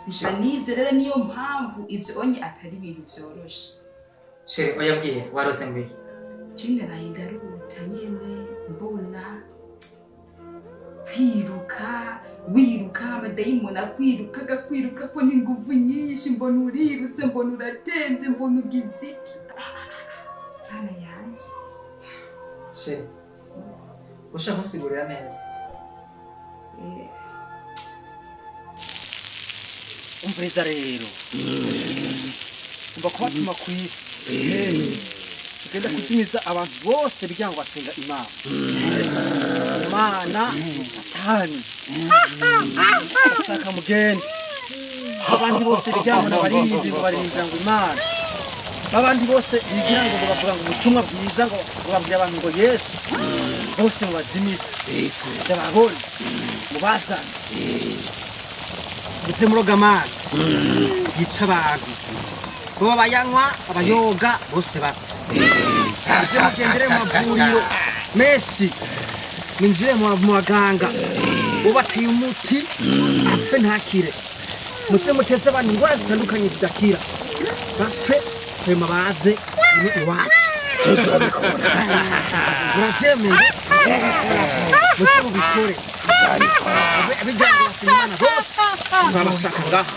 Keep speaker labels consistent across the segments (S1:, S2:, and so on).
S1: Bisa n'ivyo rero, niyo mpamvu ivyo onye atari ibintu vyoroshe.
S2: Chérie, oya, mbwiye, warose ngwiki?
S1: Je naraye ndarota nyene mbona kwiruka, wiruka, amadayimoni akwiruka, akakwiruka ko n'inguvu nyinshi. Mbona urirutse, mbona uratemvye, mbona ugize iki. Mana yanje!
S2: Chérie, ushaka kunsigurira neza?
S3: Umviriza rero, umva, kubatuma ku isi tugenda kuzimiza abantu bose bigira ngo basenga Imana, Imana ni Satani. Ashaka mugende abandi bose bigira ngo n'abaririmbyi, ngo baririmbira ngo Imana, abandi bose bigira ngo bavuga ngo ubutumwa bwiza, ngo babwira abantu ngo Yesu, bose mubazimize, ndababona, mubazane, muze muroga amazi yica abantu, baba bayanywa, abayoga bose bapfa. Muze mugendere mu mavuriro menshi, mwinjire mu baganga, ubateye umuti apfe ntakire. Muze muteze abantu indwara zitandukanye zidakira, bapfe, hanyuma baze ino iwacu. Murabyemeye? Muze mubikore. Abigira ngo basenga Imana bose turabashaka ngaha.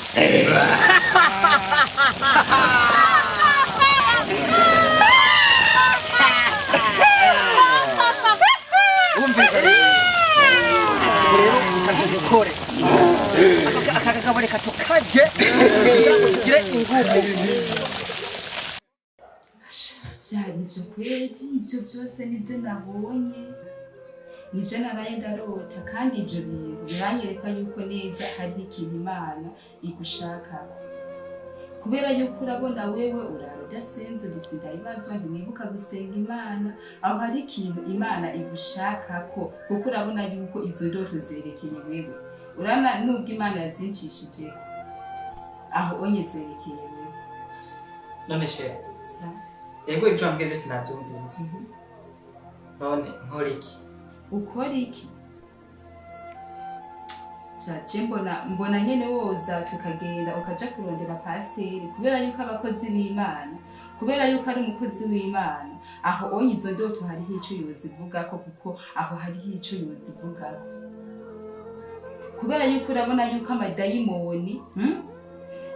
S3: Wumvise rero, reka dukore aka kagabo, reka tukarye kugira ngo tugire ingufu.
S1: Vyari ivyo kweri, ivyo vyose nivyo nabonye, nivyo naraye ndarota. Kandi ivyo bintu biranyereka yuko neza hari ikintu Imana igushakako, kubera yuko urabona wewe urara udasenze, ndabibazwa, ntiwibuka gusenga Imana. Aho hari ikintu Imana igushakako, kuko urabona yuko izo ndoto zerekeye wewe. Urabona, nubwo Imana yazinshishijeko, aho onye zerekeye wewe.
S2: None chérie, yego, ibyo wambwiye byose nabyumvise. None nkora iki?
S1: Ukora iki? Shaje mbona nyene woza tukagenda, ukaja kurondera pasiteri, kubera yuko abakozi b'Imana, kubera yuko ari umukozi w'Imana. Aho onye izo ndoto hariho ico yozivugako, kuko aho hariho ico yozivugako, kubera yuko urabona yuko amadayimoni,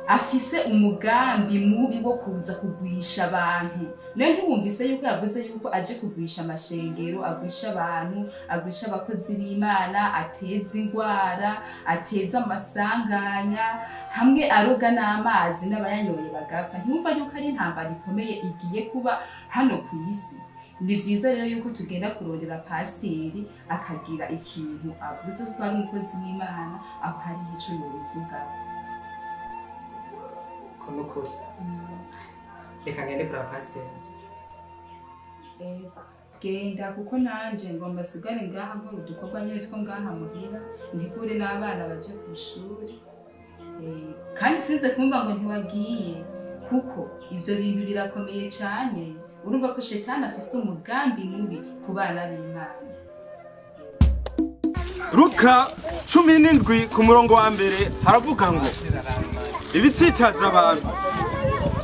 S1: afise umugambi mubi wo kuza kugwisha abantu. Nawe ntiwumvise yuko yavuze yuko aje kugwisha amashengero, agwisha abantu, agwisha abakozi b'Imana, ateza ingwara, ateza amasanganya, hamwe aroga n'amazi n'abayanyoye bagapfa? Ntiwumva yuko ari intambara ikomeye igiye kuba hano ku isi? Ni vyiza rero yuko tugenda kurondera pasiteri, akagira ikintu avuze, kuko ari umukozi w'Imana. Aho hariho ico yobivugako.
S2: Ko nukuri, reka ngende kuraba pasiteri.
S1: Ego, genda, kuko nanje ngomba sigare ngaha nkora udukorwa nyene two ngaha muhira, ntegure n'abana baje ku ishuri. Kandi sinze kumva ngo ntiwagiye, kuko ivyo bintu birakomeye cane. Urumva ko Shetani afise umugambi mubi ku bana b'Imana.
S4: Luka 17 ku murongo wa mbere haravuga ngo ibitsitaza abantu.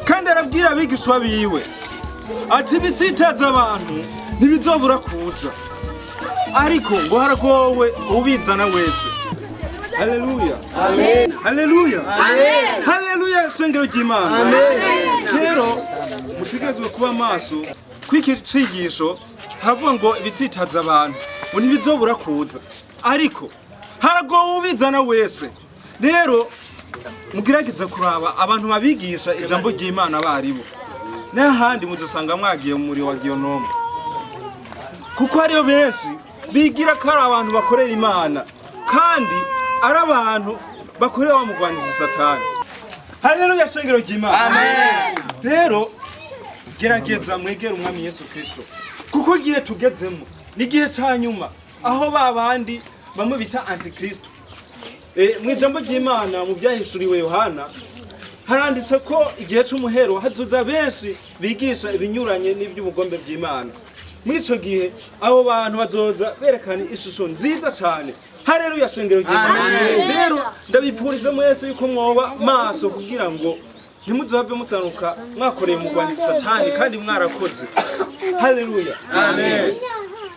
S4: Kandi arabwira abigishwa biwe ati: "Ibitsitaza abantu ntibizobura kuza, ariko ngo haragowe ubizana wese." Haleluya, haleluya, haleluya! Shengero ry'Imana, rero mutegerezwe kuba maso kw'iki cigisho. Havuga ngo ibitsitaza abantu ngo ntibizobura kuza, ariko haragowe ubizana wese. Rero mugerageza kuraba abantu babigisha ijambo ry'Imana baribo, n'ahandi muzosanga mwagiye mu muriro wa Giyonomu, kuko hariyo benshi bigira ko ari abantu bakorera Imana kandi ari abantu bakorera wa mugwanyizi Satani. Haleluya, shengero ry'Imana! Rero gerageza mwegere Umwami Yesu Kristo, kuko igihe tugezemo ni igihe ca nyuma, aho ba bandi bamwe bita antikristo. Mu ijambo ry'Imana mu Byahishuriwe Yohana haranditse ko igihe c'umuhero hazoza benshi bigisha ibinyuranye n'iby'ubugombe bw'Imana. Muri ico gihe abo bantu bazoza berekana ishusho nziza cane. Haleluya shengero ry'Imana. Rero ndabipfuriza mwese yuko mwoba maso kugira ngo ntimuzohave musanuka mwakoreye mugwanyi Satani kandi mwarakoze. Haleluya. Amen.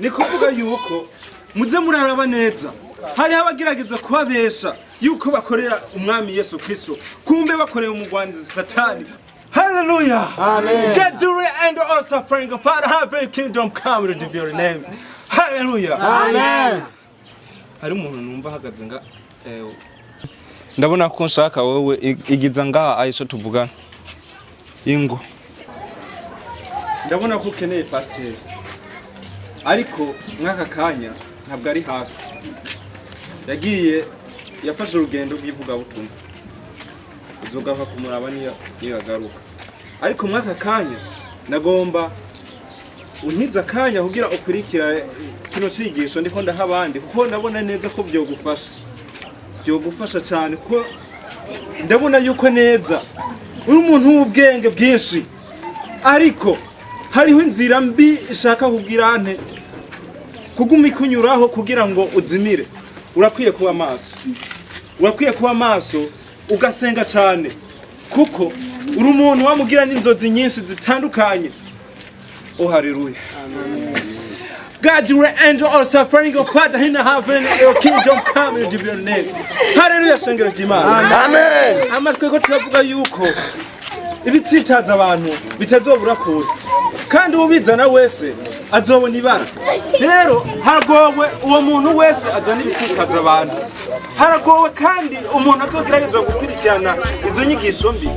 S4: Ni kuvuga yuko muze muraraba neza. Hari abagerageza kubabesha yuko bakorera umwami Yesu Kristo, kumbe bakoreye umugwanizi Satani. Hallelujah. Amen. God do end all suffering. Father, have your kingdom come to your name. Hallelujah. Amen. Hari umuntu numva ahagaze nga ndabona ko nshaka wewe igiza ngaha Aisha tuvugana. Ingo. Ndabona ko ukeneye pasteur. Ariko mwaka kanya ntabwo ari hafi. Yagiye yafashe urugendo rw'ivugabutumwa. Uzogava kumuraba niyo agaruka. Ariko mwaka kanya nagomba unkiza kanya kugira ukurikira kino cigisho ndiko ndaha abandi, kuko ndabona neza ko byogufasha. Byogufasha cyane kuko ndabona yuko neza uri umuntu w'ubwenge bwinshi, ariko hariho inzira mbi ishaka kugira nte kuguma ikunyuraho kugira ngo uzimire. Urakwiye kuba maso. Urakwiye kuba maso ugasenga cyane, kuko uri umuntu wamugira n'inzozi nyinshi zitandukanye. Oh hallelujah. Amen. God, you will end all suffering of Father in heaven, your kingdom come in your name. Hallelujah shengero ry'Imana. Amen. Amatwi ko turavuga yuko ibitsitaza abantu bitazobura kuza, kandi ubizana wese azobona ibara. Rero haragowe uwo muntu wese azana ibitsitaza abantu. Haragowe kandi umuntu azogerageza gukurikirana izo nyigisho mbi.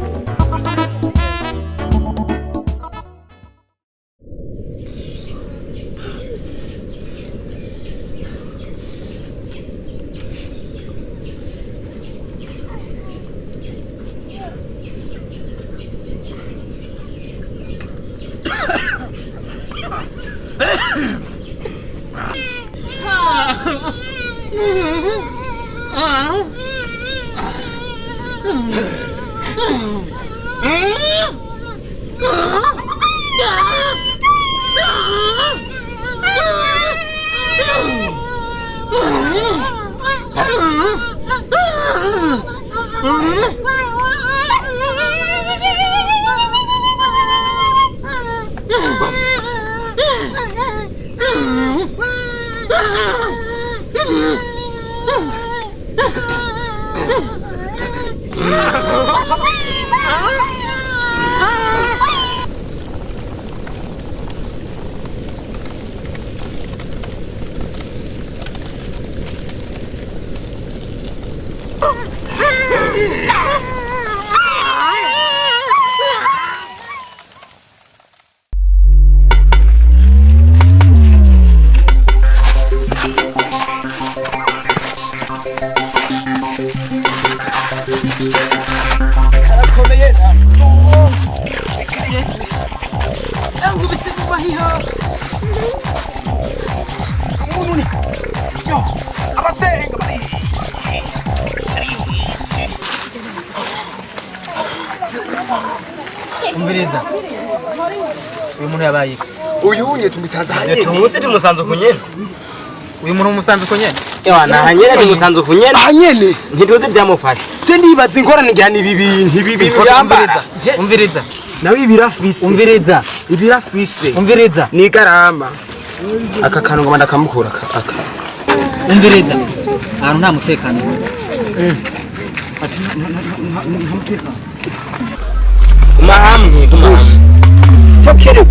S2: Umviriza. Uyu muntu yabaye.
S5: Uyu unye tumusanze hanyene.
S2: Tumuze tumusanze kunyene. Uyu muntu umusanze kunyene.
S6: Ewa na hanyene tumusanze kunyene.
S5: Hanyene.
S6: Ntituzi byamufasha.
S5: Je ndibaza ingorane ngira ni ibintu ibi yambara.
S2: Umviriza.
S5: Nawe ibirafise.
S6: Umviriza.
S5: Ibirafise.
S2: Umviriza.
S5: Ni garama. Aka kantu ngoma ndakamukura aka.
S2: Umviriza. Ahantu nta mutekano. Ati nta mutekano.
S6: Guma hamwe, guma hamwe.
S5: Tokere.